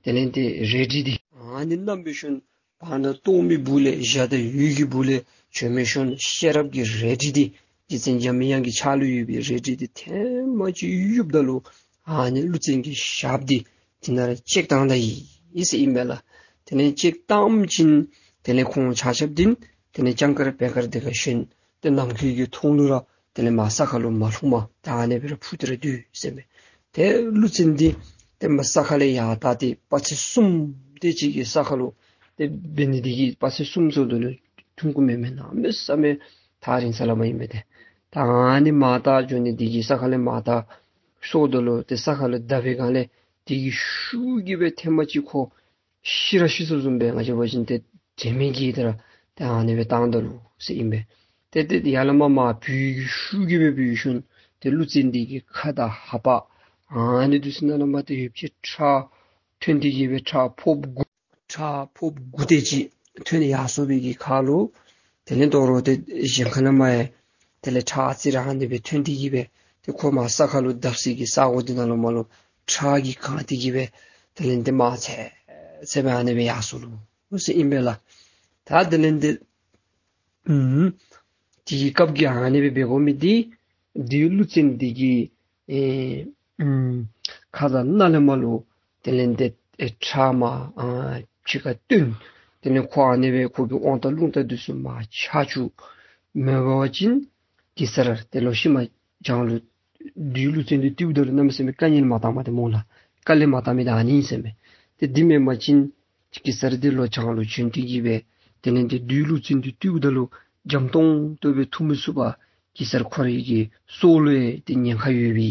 དེ་ལས་ཏེ་རལ་གྲི་འདི་ཨ་ནི་བསྣམས་པའི་ཤུལ་བར་ན་སྟོང་པའི་སྦུག་ལས་འཇའ་དང་འོད་ཀྱི་སྦུག་ལས་བྱོན་མི་ཤུལ་ཤེས་རབ་ཀྱི་རལ་གྲི་འདི་རྗེ་བཙུན་འཇམ་པའི་དབྱངས་ཀྱི་ཕྱག་ལུ་ཡོད་པའི་རལ་གྲི་འདི་ཐེངས་མ་གཅིག་གཡུགཔ་ད་ལུ་ཨ་ནི་ཀླུ་བཙན་གྱི་ཞགསཔ་འདི་དེ་ནང་ར་ཅིག་བཏང་ད་ཡི་ཟེར་ཨིན་པས་ལགས། དེ་ལས་ཅིག་བཏངམ་ཅིག་དེ་ལས་ཁོང་ཆ་ཁྱབ་འདི་དེ་ལས་ལྕང་དཀར་བེ་དཀར་འདི་ཁར་ཞོན་ཏེ་ནམ་མཁའི་གི་མཐོངས་ལུ་ར་དེ་ལས་མར་ས་ཁ་ལུ་མ་ལྷུང་མ་ད་ཨ་ནི་སྦེ་ར་འཕུར་ཏེ་ར་སྡོད་ཟེར་མས། ཏེ་ཀླུ་བཙན་འདི་ཏེ་མར་ས་ཁ་ལས་ཡར་ད་ཏེ་དཔག་ཚད་གསུམ་དེ་ཅིག་གི་ས་ཁ་ལུ་ཏེ་འབད་ནི་འདི་གིས་དཔག་ཚད་གསུམ་ཚུ་དེ་ལུ་ཐུང་ཀུ་མེན་མས། གནམ་མེད་ས་མེད་ཐག་རིང་ས་ལས་མར་ཨིན་མས། ཏེ་ད་ཨ་ནི་མར་ད་འགྱོ་ནི་འདི་གིས་ས་ཁ་ལས་མར་ད་སོངམ་ད་ལུ་ཏེ་ས་ཁ་ལུ་བརྡབ་པའི་སྒང་ལས་དེ་གི་ཤུགས་ཀྱིས་སྦེ་ཐེངས་མ་གཅིག་ཁོ་ཤི་ར་ཤི་སོངམ་བཟུམ་སྦེ་ང་བཅས་འབད་བ་ཅིན་ཏེ་དྲན་མེད་ཀྱི་དེ་ར་ཏེ་ཨ་ནི་སྦེ་བཏང་ད་ནུག་ཟེར་ཨིན་པས། ཏེ་ཏེ་ཡར་ལས་མར་མར་བུད་ཀྱི་ཤུགས་ཀྱིས་སྦེ་བུད་ཤུལ་ཏེ་ཀླུ་བཙན་འདི་གི་ཁ་དང་ལྷ་པ་ཨ་ནི་འདི་ཚུ་ནང་ལས་མར་ཏེ་ཡོད་ཚད་ཁྲག་ཐོན་ཏེ་གི་སྦེ་ཁྲག་ཕོརཔ་དགུ་ཁྲག་ཕོརཔ་དགུ་དེ་ཅིག་ཐོན་ཡར་སོང་བའི་གི་ཁར་ལུ་དེ་ལས་དོ་རུང་ཏེ་གཞན་ཁ་ལས་མར་ཡང་དེ་ལས་ཁྲག་ཨ་ཙི་ར་ཨ་ནི་སྦེ་ཐོན་ཏེ་གི་སྦེ་ཏེ་ཁོ་མར་ས་ཁ་ལུ་བརྡབ་སའི་གི་ས་གོ་འདི་ནང་ལུ་མར་ལུ་ཁྲག་གིས་གང་སྟེ་གི་སྦེ་དེ་ལས་ཏེ་མར་ཚེར་ཚེར་སྦེ་ཨ་ནི་སྦེ་ཡར་སོང་ནུག་ཟེར་ཨིན་པས་ལགས། ད་དེ་ལས་ཏེ་ཨུམ་དེ་གི་སྐབས་ཀྱི་ཨ་ནི་སྦེ་འབད་དགོ་མི་འདི་བདུད་ཀླུ་བཙན་འདི་གི་ཨེ་ཨུམ་ཁ་དང་སྣ་ལས་མར་ལུ་དེ་ལས་ཏེ་ཨེ་ཁྲག་མར་ཨ་ཕྱི་ཁར་བཏོན། དེ་ལས་ཁོ་ཨ་ནི་སྦེ་ཁོ་གི་དབང་ཐང་རླུང་རྟ་འདི་ཚུ་མར་ཆག་བཅུག། མེན་པ་ཅིན་གེ་སར་ཏེ་ལོག་ཤུལ་མ་བྱང་ལུ་བདུད་ཀླུ་བཙན་འདི་བཏུལཝ་ད་ལུ་གནམ་མེད་ས་མེད་དཀའ་ངལ་མ་བཏང་མས་ཏེ་སྨོ་ལགས། དཀའ་ལས་མ་བཏང་མི་ད་ཨ་ནི་ཨིན་ཟེར་མས། ཏེ་འདི་མེན་པ་ཅིན་གེ་སར་འདི་ལོག་བྱང་ལུ་བྱོན་ཏེ་གི་སྦེ་དེ་ལས་ཏེ་བདུད་ཀླུ་བཙན་འདི་བཏུལཝ་ད་ལུ་འཇམ་ཏོང་ཏོ་སྦེ་ཐུབ་མི་ཚུགས་པར་གེ་སར་ཁོ་རའི་གི་སྲོག་ལུ་ཡང་ཏེ་ཉེན་ཁ་ཡོད་པའི་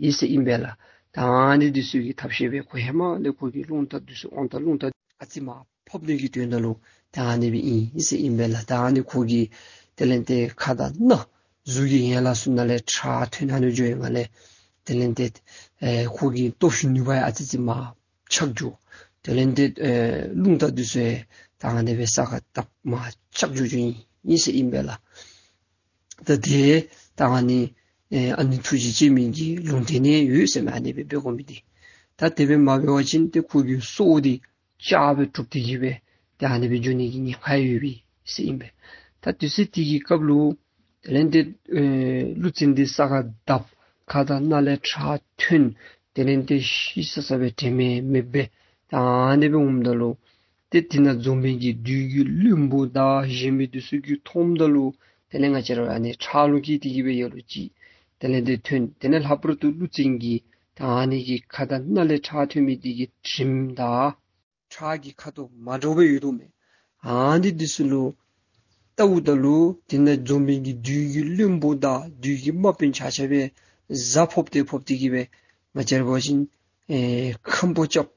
ཨིན་ཟེར་ཨིན་པས་ལགས། ད་ཨ་ནི་འདི་ཚུ་གི་ཐབས་ཤེས་སྦེ་ཁོ་ཧེ་མ་ལས་ཁོ་གི་རླུང་རྟ་འདི་ཚུ་དབང་ཐང་རླུང་རྟ་ཨ་ཙི་མར་ཕབ་ནི་གི་དོན་དག་ལུ་ད་ཨ་ནི་སྦེ་ཨིན་ཟེར་ཨིན་པས་ལགས། ད་ཨ་ནི་ཁོ་གི་དེ་ལས་ཏེ་ཁ་དང་སྣ་གཟུགས་ཀྱི་ཡན་ལག་ཚུ་ནང་ལས་ཁྲག་ཐོན་ཨ་ནི་འགྱོ་བའི་སྒང་ལས་དེ་ལས་ཏེ་ཨེ་ཁོ་གི་སྟོབས་ཤུགས་ནུས་པ་ཡང་ཨ་ཙི་ཙི་མར་ཆག་འགྱོ། དེ་ལས་ཏེ་ཨེ་རླུང་རྟ་འདི་ཚུ་ཡང་ད་ཨ་ནི་སྦེ་ས་ཁར་བརྡབ་མར་ཆག་འགྱོ་འགྱོཝ་ཨིན་ཟེར་ཨིན་པས་ལགས། ད་དེ་ད་ཨ་ནི་ཨེ་ཨ་ནི་ཐུགས་རྗེ་ཅན་མའི་གི་ལུང་བསྟན་ནི་ཡོད་ཟེར་མས། ཨ་ནི་སྦེ་འབད་དགོ་མི་འདི། ད་དེ་སྦེ་མ་འབད་བ་ཅིན་ཏེ་ཁོ་གི་སྲོག་འདི་ཆག་སྦེ་གྲུབ་སྟེ་གི་སྦེ་ཏེ་ཨ་ནི་སྦེ་འགྱོ་ནི་གི་ཉེན་ཁ་ཡོད་པའི་ཟེར་ཨིན་པས། ད་དུས་ཚོད་དེ་གི་སྐབས་ལུ་དེ་ལས་ཏེ་ཨེ་ཀླུ་བཙན་འདི་ས་ཁར་བརྡབ། ཁ་དང་སྣ་ལས་ཁྲག་ཐོན། དེ་ལས་ཏེ་ཤི་ས་ས་སྦེ་དྲན་མེད་མེདཔ་སྦེ་ད་ཨ་ནི་སྦེ་འོངམ་ད་ལུ་ཏེ་དེ་ནང་འཛོམས་མི་གི་བདུད་ཀྱི་བློན་པོ་དང་གཞན་མི་འདི་ཚུ་གིས་མཐོངམ་ད་ལུ་དེ་ལས་ང་བཅས་ར་ཨ་ནི་ཁྲག་ལུ་སྐྱེས་ཏེ་གི་སྦེ་ཡར་ལུ་ཅིག་དེ་ལས་ཏེ་ཐོན། དེ་ལས་ལྷག་པར་དུ་ཀླུ་བཙན་གྱི་ད་ཨ་ནི་གི་ཁ་དང་སྣ་ལས་ཁྲག་ཐོན་མི་འདི་གི་དྲིམ་དང་ཁྲག་གི་ཁ་དོག་མ་འདྲཝ་སྦེ་ཡོད་དོ་མས། ཨ་ནི་འདི་ཚུ་ལུ་བལྟཝ་ད་ལུ་དེ་ནང་འཛོམས་མི་གི་བདུད་ཀྱི་བློན་པོ་དང་བདུད་ཀྱི་དམག་དཔོན་ཆ་ཁྱབ་སྦེ་གཟའ་ཕོག་སྟེ་ཕོག་སྟེ་གི་སྦེ་ང་བཅས་ར་འབད་བ་ཅིན་ཨེ་ཁམ་བུ་རྐྱབ།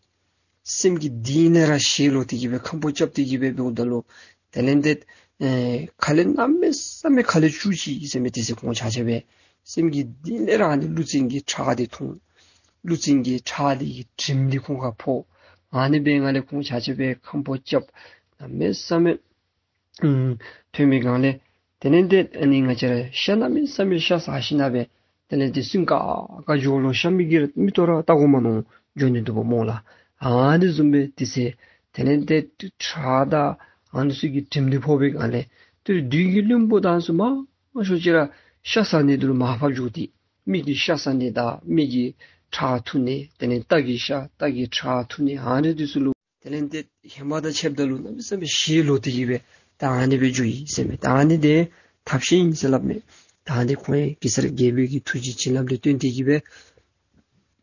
སེམས་ཀྱི་གཏིང་ལས་ར་ཞེན་ལོག་སྟེ་གི་སྦེ་ཁམ་བུ་རྐྱབ་སྟེ་གི་སྦེ་འབདཝ་ད་ལུ་དེ་ལས་ཏེ་ཨེ་ཁ་ལས་གནམ་མེད་ས་མེད་ཁ་ལས་སྐྱུག་ཅི་ཟེར་མས། དེ་ཚེ་ཁོང་ཆ་ཁྱབ་སྦེ་སེམས་ཀྱི་གཏིང་ལས་ར་ཨ་ནི་ཀླུ་བཙན་གྱི་ཁྲག་འདི་འཐུང་། ཀླུ་བཙན་གྱི་ཁྲག་འདི་གི་དྲིམ་འདི་ཁོང་ཁར་ཕོག། ཨ་ནི་སྦེ་ང་ལས་ཁོང་ཆ་ཁྱབ་སྦེ་ཁམ་བུ་རྐྱབ། གནམ་མེད་ས་མེད་ཨུམ་ཐོན་མི་སྒང་ལས་དེ་ལས་ཏེ་ཨ་ནི་ང་བཅས་ར་ཤ་གནམ་མེད་ས་མེད་ཤ་ཟ་ཞིནམ་ལས་དེ་ལས་ཏེ་སེམས་དཀར་དཀར་འགྱོ་ལོ། ཤ་མིག་གིས་མིག་ཏོ་ར་བལྟ་དགོ་མ་མནོ་འགྱོ་ནི་འདུག་པ་སྨོ་ལགས། ཨ་ནི་བཟུམ་སྦེ་དེ་ཚེ་དེ་ལས་ཏེ་ཁྲག་དང་ཨ་ནི་ཚུ་གི་དྲིམ་འདི་ཕོག་པའི་སྒང་ལས་ཏེ་བདུད་ཀྱི་བློན་པོ་དང་ཚུ་མང་ཤོས་ཅིག་ར་ཤ་ཟ་ནི་འདི་ལུ་མར་ཕབ་འགྱོ་སྟེ་མི་གི་ཤ་ཟ་ནི་དང་མི་གི་ཁྲག་འཐུང་ནི་དེ་ལས་རྟ་གི་ཤ་རྟ་གི་ཁྲག་འཐུང་ནི་ཨ་ནི་འདི་ཚུ་ལུ་ དེ་ལས་ཏེ་ཧེ་མ་དང་ཕྱདཔ་ད་ལུ་གནམ་མེད་ས་མེད་ཞེ་ལོག་སྟེ་གི་སྦེ་ད་ཨ་ནི་སྦེ་འགྱོ་ཡི་ཟེར་མས། ད་ཨ་ནི་དེ་ཐབས་ཤེས་ཨིན་ཟེར་སླབ་མས། ད་ཨ་ནི་ཁོང་གེ་སར་རྒྱལ་པོའི་གི་ཐུགས་རྗེ་བྱིན་རླབས་ལས་བརྟེན་ཏེ་གི་སྦེ་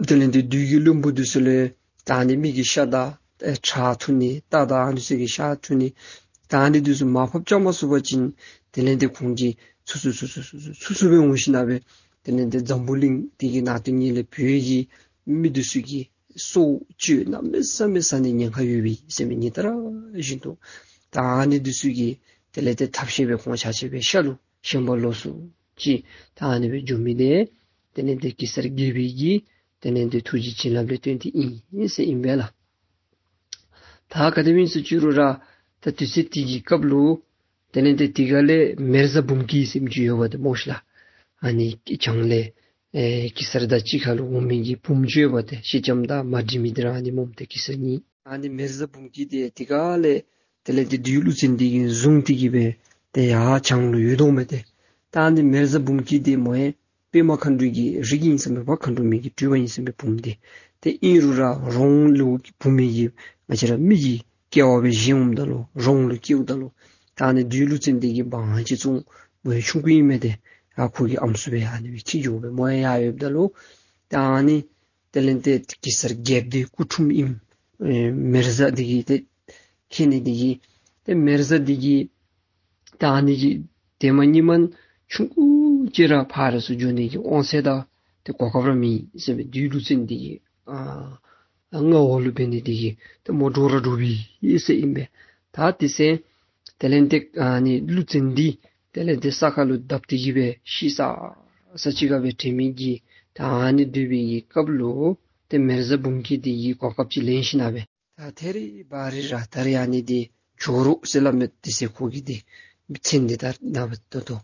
དེ་ལས་ཏེ་བདུད་ཀྱི་བློན་པོ་འདི་ཚུ་ལས་ད་ཨ་ནི་མི་གི་ཤ་དང་ཨེ་ཁྲག་འཐུང་ནི་རྟ་དང་ཨ་ནི་ཚུ་གི་ཤ་འཐུང་ནི་ད་ཨ་ནི་འདི་ཚུ་མར་ཕབ་རྐྱབ་མ་ཚུགས་པ་ཅིན་དེ་ལས་ཏེ་ཁོང་གིས་ཚུར་ཚུར་ཚུར་ཚུར་ཚུར་ཚུར་སྦེ་འོང་ཞིནམ་ལས་དེ་ལས་ཏེ་འཛམ་བུ་གླིང་འདི་གི་ནང་དོན་ཉིད་ལས་བོད་ཀྱི་མི་འདི་ཚུ་གི་སྲོག་གཅོད་གནམ་མེད་ས་མེད་ཟ་ནི་ཉེན་ཁ་ཡོད་པས་ཟེར་མི་ཉིན་ལྟར་བཞིན་དུ་ད་ཨ་ནི་འདི་ཚུ་གིས་དེ་ལས་ཏེ་ཐབས་ཤེས་སྦེ་ཁོང་ཆ་ཁྱབ་སྦེ་ཤ་ལུ་ཞེན་པ་ལོག་སུ་ཅིག་ད་ཨ་ནི་སྦེ་འགྱོ་མི་དེ་དེ་ལས་ཏེ་གེ་སར་རྒྱལ་པོའི་གི་དེ་ལས་ཏེ་ཐུགས་རྗེ་བྱིན་རླབས་ལས་བརྟེན་ཏེ་ཨིན་ཟེར་ཨིན་པས་ལགས། ད་ག་དེ་སྦེ་ཨིན་ཟེར་ཅི་རུང་ར་ད་དུས་ཚོད་དེ་གི་སྐབས་ལུ་དེ་ལས་ཏེ་དེ་ག་ལས་མེ་བཟའ་འབུམ་སྐྱིད་ཟེར་མི་ཅིག་ཡོདཔ་ད་སྨོ་ཤིག་ལགས། ཨ་ནི་བྱང་ལས་ཨེ་གེ་སར་དང་གཅིག་ཁར་ལུ་འོང་མི་གི་བུམོ་ཅིག་ཡོདཔ་ད་སེང་ལྕམ་དང་མ་འགྲིག་མི་འདི་ར་ཨ་ནི་སྨོ། ཏེ་གེ་སར་གཉིས་ཨ་ནི་མེ་བཟའ་འབུམ་སྐྱིད་དེ་དེ་ག་ལས་དེ་ལས་ཏེ་བདུད་ཀླུ་བཙན་འདི་གིས་བཟུང་སྟེ་གི་སྦེ་ཏེ་ཡར་བྱང་ལུ་ཡོད་དོ་མས། ཏེ་ད་ཨ་ནི་མེ་བཟའ་འབུམ་སྐྱིད་དེ་མོ་ཡང་པདྨ་མཁའ་འགྲོ་གི་རིགས་ཨིན་ཟེར་མས། འཕགས་པ་མཁའ་འགྲོ་མའི་གི་སྤྲུལ་པ་ཨིན་ཟེར་མས་བུམོ་དེ། ཏེ་ཨིན་རུང་ར་རོང་ལུ་བུད་མི་གི་ང་བཅས་ར་མི་གི་སྐྱེ་བ་སྦེ་བཞེས་འོངམ་ད་ལུ་རོང་ལུ་སྐྱེཝ་ད་ལུ་ད་ཨ་ནི་བདུད་ཀླུ་བཙན་འདི་གིས་དབང་ཅིག་བཙོང་། མོ་ཡང་ཆུང་ཀུ་ཨིན་མས། ཏེ་ཨ་ཁོ་གི་ཨམ་སྲུ་སྦེ་ཨ་ནི་སྦེ་འཁྱིད་འགྱོ་སྦེ་མོ་ཡང་ཡར་ཡོདཔ་ད་ལུ་ད་ཨ་ནི་དེ་ལས་ཏེ་གེ་སར་རྒྱལཔོ་འདི་སྐུ་འཁྲུངས་ཨིནམ་ཨེ་མེ་བཟའ་འདི་གིས་ཏེ་མཁྱེན་ནི་འདི་གིས་ཏེ་མེ་བཟའ་འདི་གིས་ད་ཨ་ནི་གི་དེ་མ་ཉིནམ་ཆུང་ཀུ་ཅིག་ར་ཕར་ཚུར་འགྱོ་ནི་གི་དབང་ཚད་དང་ཏེ་གོ་སྐབས་ར་མེད་ཟེར་མས། བདུད་ཀླུ་བཙན་འདི་གི་ཨ་མངའ་འོག་ལུ་འབད་ནི་འདི་གིས་ཏེ་མོ་འདྲོག་ར་འདྲོག་པས་ཟེར་ཨིན་པས། ད་དེ་ཚེ་དེ་ལས་ཏེ་ཨ་ནི་ཀླུ་བཙན་འདི་དེ་ལས་ཏེ་ས་ཁ་ལུ་བརྡབ་སྟེ་གི་སྦེ་ཤི་ས་ས་ཅིག་ཁར་སྦེ་དྲན་མི་གི་ད་ཨ་ནི་སྡོད་པའི་གི་སྐབས་ལུ་ཏེ་མེ་བཟའ་འབུམ་སྐྱིད་འདི་གིས་གོ་སྐབས་ཅིག་ལེན་ཞིནམ་ལས་ད་ཐད་རི་བ་རི་ར་ད་རིས་ཨ་ནི་འདི་ཇོ་རུ་ཟེར་སླབ་མས། དེ་ཚེ་ཁོ་གི་འདི་མཚན་འདི་ད་ནངས་པ་ད་ལྟོ་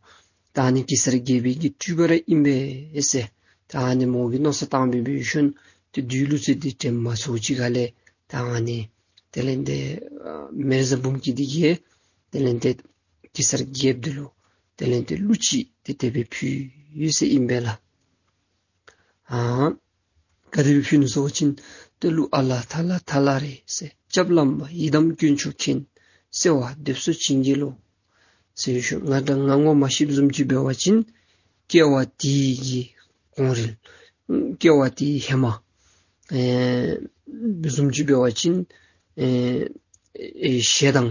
ད་ཨ་ནི་གེ་སར་རྒྱལ་པོའི་གི་སྤྲུལ་པ་ར་ཨིན་པས་ཟེར། ད་ཨ་ནི་མོ་གིས་མནོ་བསམ་བཏང་སྦེ་འབད་ཞིནམ་ཏེ་བདུད་ཀླུ་བཙན་འདི་དྲན་མ་ཚུགས་ཅིག་ཁ་ལས་ད་ཨ་ནི་དེ་ལས་ཏེ་ཨ་མེ་བཟའ་འབུམ་སྐྱིད་འདི་གིས་དེ་ལས་ཏེ་གེ་སར་རྒྱལཔོ་འདི་ལུ་དེ་ལས་ཏེ་གླུ་ཅིག་ཏེ་དེ་སྦེ་ཕུལ་ཡི་ཟེར་ཨིན་པས་ལགས། ཨ་ག་དེ་སྦེ་ཕུལ་ནུག་ཟེར་བ་ཅིན་ཏེ་གླུ་ཨ་ལ་ཐ་ལ་ཐ་ལ་རེད་ཟེར། སྐྱབས་བླ་མ་ཡི་དམ་དཀོན་མཆོག་མཁྱེན། གསོལ་བ་འདེབས་སོ་བྱིན་གྱིས་རློབས། ཟེར་ཞུ། ང་དང་ང་ངོ་མ་ཤེསཔ་བཟུམ་ཅིག་འབད་བ་ཅིན་སྐྱེ་བ་འདི་གི་གོང་རོལ་སྐྱེ་བ་འདི་ཧེ་མ་ཨེ་བཟུམ་ཅིག་འབད་བ་ཅིན་ཨེ་ཨེ་ཞེ་སྡང་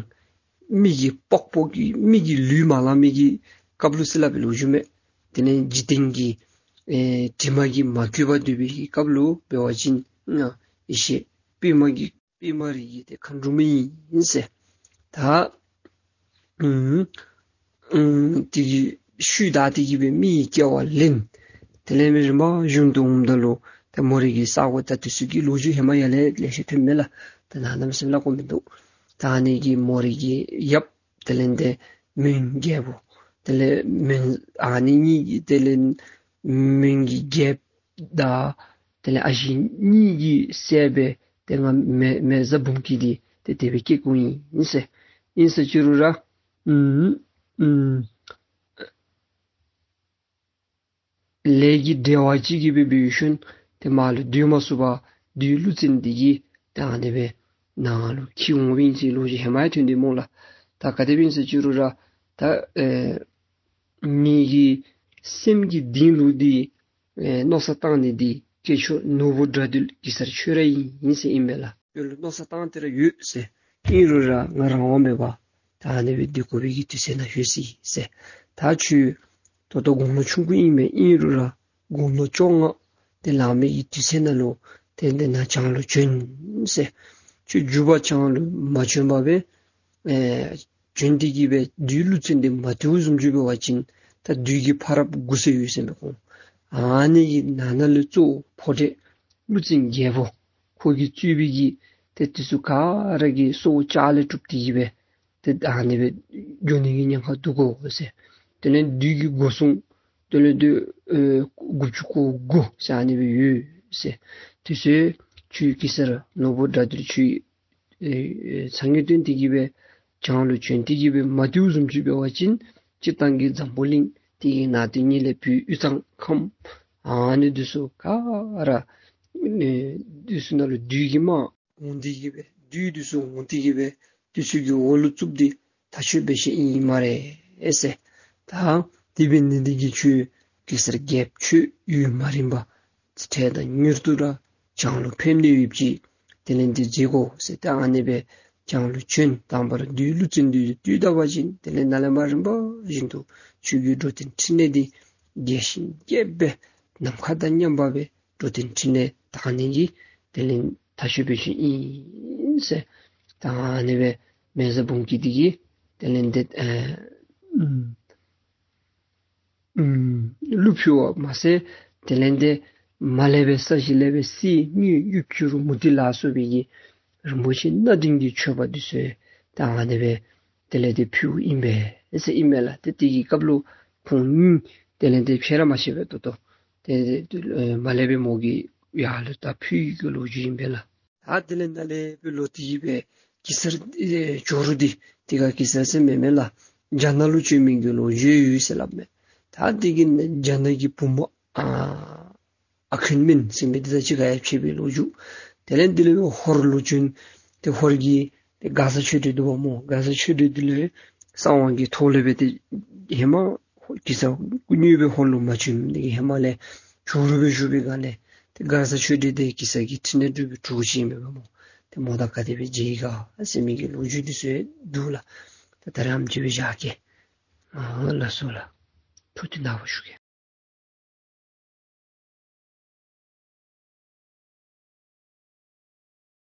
མི་གི་པགས་པོ་གི་མི་གི་ལུས་མ་ལང་མི་གི་སྐབས་ལུ་ཟེར་སླབ་པའི་ལོ་རྒྱུས་མས། དེ་ལས་འཇིག་རྟེན་གྱི་ཨེ་དྲི་མ་གིས་མ་གོས་པར་སྡོད་པའི་གི་སྐབས་ལུ་འབད་བ་ཅིན་ཨ་ཡེ་ཤེས་པདྨ་གི་པདྨ་རིགས་ཀྱི་ཏེ་མཁའ་འགྲོ་མ་ཨིན་ཟེར། ད་ཨུམ་ཨུམ་དེ་གི་ཤུལ་ད་དེ་གི་སྦེ་མི་ཡི་སྐྱེ་བ་ལེན། དེ་ལས་མི་རིམ་པ་བཞིན་དུ་འོངམ་ད་ལུ་ཏེ་མོ་རའི་གི་ས་གོ་ད་དེ་ཚུ་གི་ལོ་རྒྱུས་ཧེ་མ་ཡར་ལས་ལེ་ཤ་ཐོན་མས་ལགས། ད་ནཱ་གནམ་མེད་ས་མེད་སླབ་དགོཔ་མིན་འདུག། ད་ཨ་ནི་གི་མོ་རའི་གི་ཡབ་དེ་ལས་ཏེ་མོན་རྒྱལ་པོ་དེ་ལས་མོན་ཨ་ནི་གཉིས་ཀྱི་དེ་ལས་མོན་གྱི་རྒྱལཔོ་དང་དེ་ལས་ཨ་ཞེ་གཉིས་ཀྱི་སྲས་སྦེ་ཏེ་ང་མེ་མེ་བཟའ་འབུམ་སྐྱིད་འདི་ཏེ་དེ་སྦེ་སྐྱེ་སྐྱེཝ་ཨིན་ཟེར། ཨིན་ཟེར་ཅི་རུང་ར་ཨུམ་ཨུམ་ལས་ཀྱི་འབྲེལ་བ་ཅིག་གིས་སྦེ་འབད་ཞིནམ་ཏེ་མར་ལུ་སྡོད་མ་ཚུགས་པར་བདུད་ཀླུ་བཙན་འདི་གིས་ད་ཨ་ནི་སྦེ་ནང་ལུ་འཁྱིད་འོང་བའི་ཟེར་ལོ་རྒྱུས་ཧེ་མ་ཡང་ཐོན་ཏེ་སྨོ་ལགས། ད་ག་དེ་སྦེ་ཨིན་ཟེར་ཅི་རུང་ར་ད་ཨེ་ངེ་གི་སེམས་ཀྱི་གཏིང་ལུ་འདི་ཨེ་མནོ་བསམ་བཏང་ནི་འདི་སྐྱེས་མཆོག་ནོར་བུ་དགྲ་འདུལ་གེ་སར་ཁྱོད་ར་ཨིན་ཟེར་ཨིན་པས་ལགས། ཁྱོད་ལུ་མནོ་བསམ་བཏང་སྟེ་ར་ཡོད་ཟེར། ཨིན་རུང་ར་ང་རང་དབང་མེད་པར་ད་ཨ་ནི་སྦེ་སྡོད་དགོ་པའི་གི་དུས་ཚོད་ནང་ལྷོད་ཅི་ཟེར། ད་ཁྱོད་ད་ལྟོ་དགུང་ལོ་ཆུང་ཀུ་ཨིན་མས། ཨིན་རུང་ར་དགུང་ལོ་བཅོ་ལྔ་དེ་ལང་མི་གི་དུས་ཚོད་ནང་ལུ་ཏན་ཏན་ན་བྱང་ལུ་བྱོན་ཟེར། ཁྱོད་འཇུག་པ་བྱང་ལུ་མ་བྱོན་པར་སྦེ་ཨེ་བྱོན་ཏེ་གི་སྦེ་བདུད་ཀླུ་བཙན་འདི་མ་བཏུལ་བཟུམ་ཅིག་འབད་བ་ཅིན་ད་བདུད་ཀྱི་ཕ་རབས་དགུ་ཟེར་ཡོད་ཟེར་མས་ཁོང་། ཨ་ནི་གི་ནང་ན་ལུ་གཙོ་བོ་ཕོ་འདྲེ་ཀླུ་བཙན་རྒྱལ་པོ་ཁོ་གིས་གཙོས་པའི་གི་ཏེ་དེ་ཚུ་ག་ར་གི་སྲོག་ལྕགས་ལས་གྲུབ་སྟེ་གི་སྦེ་ཏེ་ཨ་ནི་སྦེ་འགྱོ་ནི་གི་ཉེན་ཁ་འདུག་གོ་ཟེར། དེ་ལས་བདུད་ཀྱི་སྒོ་སྲུང་དེ་ལས་ཏེ་ཨེ་དགུ་བཅུ་གོ་དགུ་ཟེར་ཨ་ནི་སྦེ་ཡོད་ཟེར། དེ་ཚུ་ཁྱོད་གེ་སར་ནོར་བུ་དགྲ་འདུལ་ཁྱོད་ཨེ་ཨེ་ཚ་ངེས་བཏོན་ཏེ་གི་སྦེ་བྱང་ལུ་བྱོན་ཏེ་གི་སྦེ་མ་བཏུལ་བཟུམ་ཅིག་འབད་བ་ཅིན་སྤྱིར་བཏང་གི་འཛམ་བུ་གླིང་འདི་གི་ནང་དོན་ཉིད་ལས་བོད་དབུས་གཙང་ཁམས་ཨ་ནི་འདི་ཚུ་ག་ར་ཨེ་འདི་ཚུ་ནང་ལུ་བདུད་ཀྱི་དམག་འོང་སྟེ་གི་སྦེ་ བདུད་འདི་ཚུ་འོང་སྟེ་གི་སྦེ་དེ་ཚུ་གི་འོག་ལུ་བཙུགས་ཏེ་ཐག་ཆོད་འབད་ཤེས་ཨིན་སྨ་རེ་ཟེར། ད་དེ་འབད་ནི་འདི་གིས་ཁྱོད་གེ་སར་རྒྱལཔོ་ཁྱོད་ཡུན་མ་རིང་པར་འཕྲལ་དང་མྱུར་དུ་ར་བྱང་ལུ་ཕེབས་ནི་ཡོདཔ་ཅིག་དེ་ལས་འདི་མཛད་དགོ་ཟེར། ད་ཨ་ནི་སྦེ་བྱང་ལུ་བྱོན། དང་པ་ར་བདུད་ཀླུ་བཙན་འདི་དུས་ད་བ་ཅིན་དེ་ལས་ནཱ་ལས་མར་རིམ་པ་བཞིན་དུ་ཆོས་རྒྱལ་འགྲོ་དོན་ཕྲིན་ལས་འདི་རྒྱས་ཤིང་རྒྱས་པའི་ནམ་མཁའ་དང་མཉམ་པ་སྦེ་འགྲོ་དོན་ཕྲིན་ལས་དར་ནི་གི་དེ་ལས་ཐག་ཆོད་འབད་ཤེས་ཨིན་ཟེར། ད་ཨ་ནི་སྦེ་མེ་བཟའ་འབུམ་སྐྱིད་འདི་གིས་དེ་ལས་འདི་ཨེ་ཨུམ་ཨུམ་གླུ་ཕུལ་བ་མ་ཚད་དེ་ལས་འདི་མར་ལས་སྦེ་ས་གཞི་ལས་སྦེ་གསེར་དངུལ་གཡུ་བྱུ་རུ་མུ་ཏིག་ལ་སོགས་པའི་གི་རིན་པོ་ཆེ་སྣ་བདུན་གྱི་མཆོད་པ་འདི་ཚུ་ད་ཨ་ནི་སྦེ་དེ་ལས་འདི་ཕུལཝ་ཨིན་པས་ཟེར་ཨིན་མས་ལགས། ཏེ་དེ་གི་སྐབས་ལུ་ཁོང་གཉིས་དེ་ལས་འདི་ཕྱད་ར་མ་ཕྱད་པས་ཏོག་ཏོ། ཏེ་ཏེ་ཨེ་མར་ལས་སྦེ་མོ་གིས་ཡར་ལུ་ད་ཕུལ་གྱི་ལོ་རྒྱུས་ཨིན་པས་ལགས། ད་དེ་ལས་ནཱ་ལས་སྦེ་ལོག་སྟེ་གི་སྦེ་གེ་སར་ཨེ་ཇོ་རུ་འདི་དེ་ཁར་གེ་སར་ཟེར་མེན་མས་ལགས། རྒྱ་ནག་ལུ་བྱོན་མི་གི་ལོ་རྒྱུས་ཡོད་ཟེར་སླབ་མས། ད་དེ་གི་རྒྱ་ནག་གི་བུམོ་ཨ་ཨ་ཁུན་མིན་ཟེར་མི་འདི་དང་གཅིག་ཁར་ཡང་ཕྱད་པའི་ལོ་རྒྱུས། དེ་ལས་འདི་ལས་ཧོར་ལུ་བྱོན། ཏེ་ཧོར་གྱི་ཏེ་མགར་བཟའ་ཆོས་སྒྲོན་འདུག་པ་སྨོ། མགར་བཟའ་ཆོས་སྒྲོན་འདི་ལུ་གསང་བ་གི་ཐོག་ལས་སྦེ་ཏེ་ཧེ་མ་གེ་སར་སྐུ་དངོས་སྦེ་ཧོར་ལུ་མ་བྱོན་ནི་གི་ཧེ་མ་ལས་ཇོ་རུ་སྦེ་བཞུགས་པའི་སྒང་ལས་ཏེ་མགར་བཟའ་ཆོས་སྒྲོན་འདི་གེ་སར་གྱི་ཕྲིན་ལས་སྒྲུབ་པའི་གྲོགས་ཅིག་ཨིན་པས་སྨོ། ཏེ་མོ་དང་ག་དེ་སྦེ་མཇལ་ག་ཟེར་མི་གི་ལོ་རྒྱུས་འདི་ཚུ་ཡང་འདུག་ལགས། ད་ད་རེས་ཨ་ནེམ་ཅིག་སྦེ་བཞག་གེ། ཨ་ལགས་སོ་ལགས། ཐུགས་བདེ་གནང་བ་ཞུ་གེ།